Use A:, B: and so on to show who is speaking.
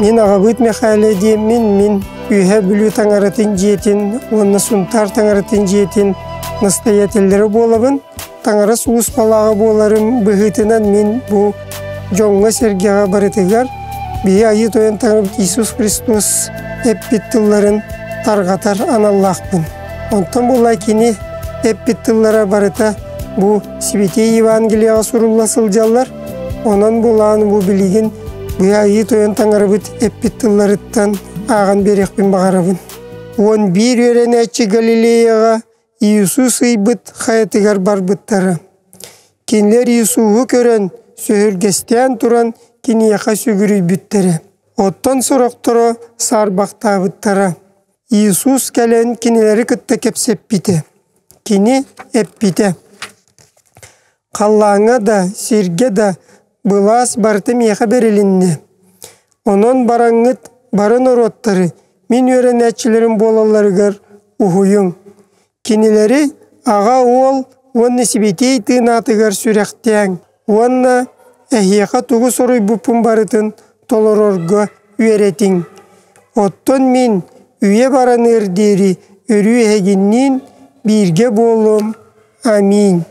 A: Мин аҕабыт Михайло диэммин, мин Үөһээ Бүлүү таҥаратын дьиэтин уонна Сунтаар таҥаратын дьиэтин настоятеллэрэ буолабын. Таҥара сулууспалааҕа буоларым быһыытынан мин бу дьоҥҥо-сэргэҕэ барытыгар биһи Айыы Тойон Таҥарабыт Иисус Христос эппит тылларын тарҕатар аналлаахпын. Онтон буолла кини эппит тыллара барыта бу Сибэтиэй Евангелияҕа сурулла сылдьаллар. Онон булаан бу билигин биһи Айыы Тойон Таҥарабыт эппит тылларыттан ааҕан биэриэхпин баҕарабын. 11 үөрэнээччи Галилеяҕа Иисус ыйбыт хайатыгар барбыттара. Кинилэр Иисуһу көрөн, сөһүргэстээн туран киниэхэ сүгүрүйбүттэрэ. Оттон сорохторо саарбахтаабыттара. Иисус кэлэн кинилэри кытта кэпсэппитэ. Кини эппитэ: «Халлааҥҥа да, сиргэ да былаас барыта миэхэ бэрилиннэ. Онон бараҥҥыт бары норуоттары мин үөрэнээччилэрим буолалларыгар уһуйуҥ. Кинилэри Аҕа Уол уонна Сибэтиэй Тыын аатыгар сүрэхтээҥ уонна эһиэхэ тугу соруйбуппун барытын толорорго үөрэтиҥ. Оттон мин үйэ бараныар диэри өрүү эһигинниин бииргэ буолуом. Аминь.